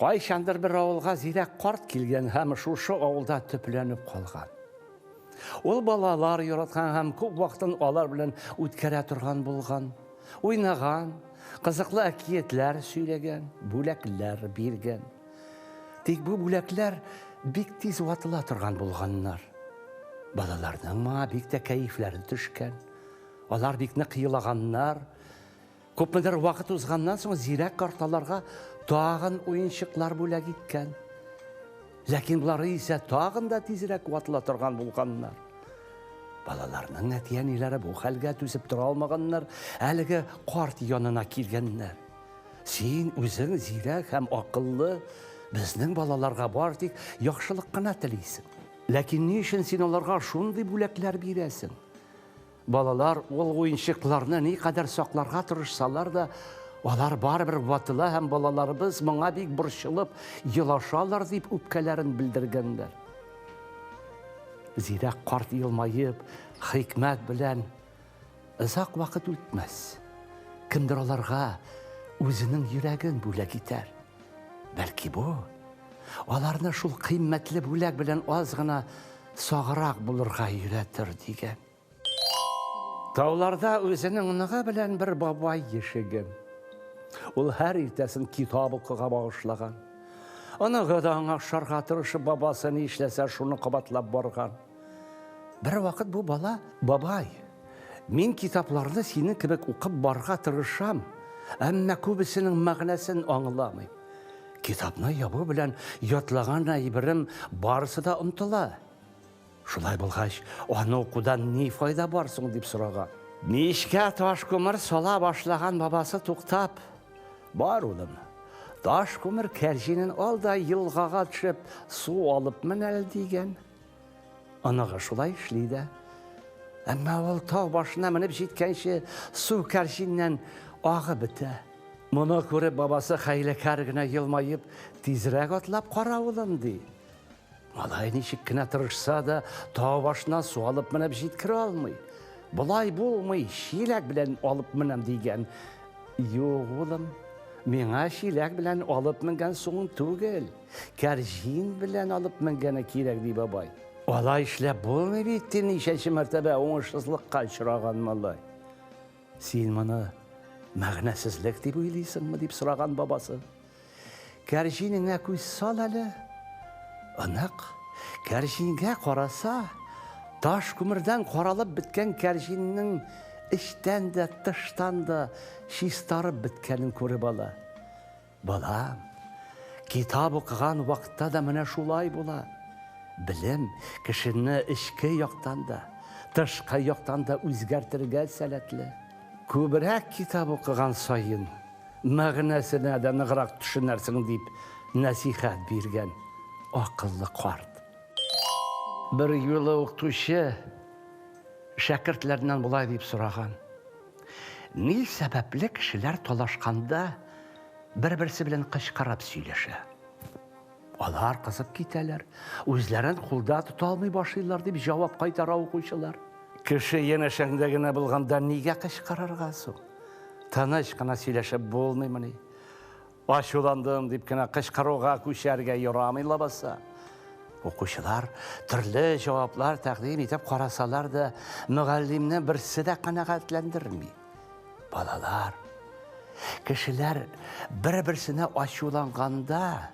Кайчандыр бер авылга зирәк карт килгән һәм шушы авылда төпләнеп калган. Ул балалар яраткан һәм күп вакытын алар белән үткәрә торган булган. Уйнаган, кызыклы әкиятләр сөйләгән, бүләкләр биргән. Тик бу бүләкләр бик тиз ватыла торган булганнар. Балаларның моңа бик тә кәефләре төшкән. Алар бик нык елаганнар. Күпмедер вакыт узганнан соң зирәк карт аларга тагын уенчыклар бүләк иткән. Ләкин болары исә тагын да тизрәк ватыла торган булганнар. Балаларның әти-әниләре бу хәлгә түзеп тора алмаганнар, әлеге карт янына килгәннәр. Син үзең зирәк һәм акыллы, безнең балаларга бар тик яхшылык кына телисең. Ләкин ни өчен син аларга шундый бүләкләр бирәсең? Балалар ул уенчыкларны никадәр сакларга тырышсалар да, алар барыбер ватыла һәм балаларыбыз моңа бик борчылып елашалар дип үпкәләрен белдергәннәр. Зирәк карт елмаеп, хикмәт белән озак вакыт үтмәс. Кемдер аларга үзенең йөрәген бүләк итәр. Бәлки бу аларны шул кыйммәтле бүләк белән аз гына саграк булырга өйрәтер дигән. Тауларда үзенең оныгы белән бер бабай яшәгән. Ул һәр иртәсен китап укуга багышлаган. Оныгы да аңа охшарга тырышып бабасы ни эшләсә шуны кабатлап барган. Бер вакыт бу бала, бабай, мин китапларны синең кебек укып барырга тырышам, әмма күбесенең мәгънәсен аңламыйм. Китапны ябу белән ятлаган әйберем барысы да онытыла. Шулай булгач, аны укудан ни файда бар соң дип сораган. Мичкә таш күмер сала башлаган бабасы туктап, Бар, улым, таш күмер кәрҗинен ал да елгага төшеп су алып мен әле, дигән. Оныгы шулай эшли дә. Әмма ул тау башына менеп җиткәнче су кәрҗиннән агып бетә. Моны күреп бабасы хәйләкәр генә елмаеп, тизрәк атлап кара, улым, ди. Малай ничек кенә тырышса да, тау башына су алып менеп җиткерә алмый. Болай булмый, чиләк белән алып менәм дигән. Юк, улым, миңа чиләк белән алып менгән суың түгел, кәрҗин белән алып менгәне кирәк, ди бабай. Алай эшләп булмый бит, ди ничәнче мәртәбә уңышсызлыкка очраган малай. Син моны мәгънәсезлек дип уйлыйсыңмы, дип сораган бабасы. Кәрҗинеңә күз сал әле. Онык, кәрҗингә караса, таш күмердән каралып беткән кәрҗиннең эчтән дә, тыштан да чистарып беткәнен күреп ала. Балам, китап укыган вакытта да менә шулай була. Белем кешене эчке яктан да, тышкы яктан да үзгәртергә сәләтле. Күбрәк китап укыган саен, мәгънәсенә дә ныграк төшенерсең, дип нәсыйхәт биргән акыллы карт. Бер юлы укытучы шәкертләреннән болай дип сораган. Ни сәбәпле кешеләр талашканда бер-берсе белән кычкырып сөйләшә? Алар кызып китәләр, үзләрен кулда тота алмый башлыйлар, дип җавап кайтара укучылар. Кеше янәшәңдә генә булганда нигә кычкырырга соң? Тыныч кына сөйләшеп булмыймыни? Ачуландым дип кенә кычкыруга күчәргә ярамый лабаса. Укучылар төрле җаваплар тәкъдим итеп карасалар да, мөгаллимне берсе дә канәгатьләндерми. Балалар, кешеләр бер-берсенә ачуланганда,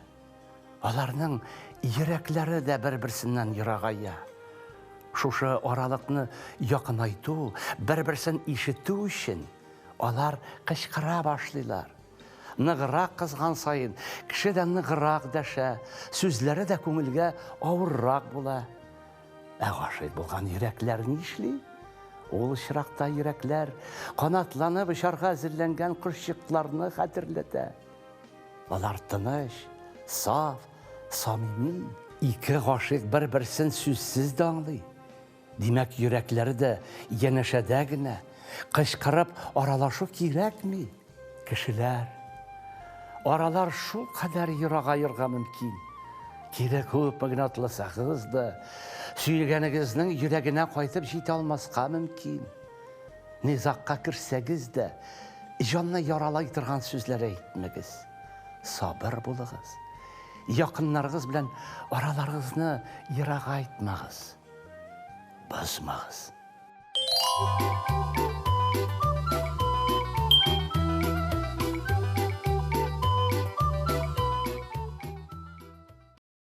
аларның йөрәкләре дә бер-берсеннән ерагая. Шушы аралыкны якынайту, бер-берсен ишетү өчен алар кычкыра башлыйлар. Ныграк кызган саен, кеше дә ныграк дәшә, сүзләре дә күңелгә авыррак була. Ә гашыйк булган йөрәкләр нишли? Ул очракта йөрәкләр канатланып очарга әзерләнгән кошчыкларны хәтерләтә. Алар тыныч, саф, самими. Ике гашыйк бер-берсен сүзсез дә аңлый. Димәк, йөрәкләре дә янәшәдә генә. Кычкырып аралашу кирәкми. Кешеләр, аралар шулкадәр ерагаерга мөмкин. Кире күпме генә атласагыз да, сөйгәнегезнең йөрәгенә кайтып җитә алмаска мөмкин. Низагка керсәгез дә, җанны яралай торган сүзләр әйтмәгез. Сабыр булыгыз. Якыннарыгыз белән араларыгызны ерагайтмагыз, бозмагыз.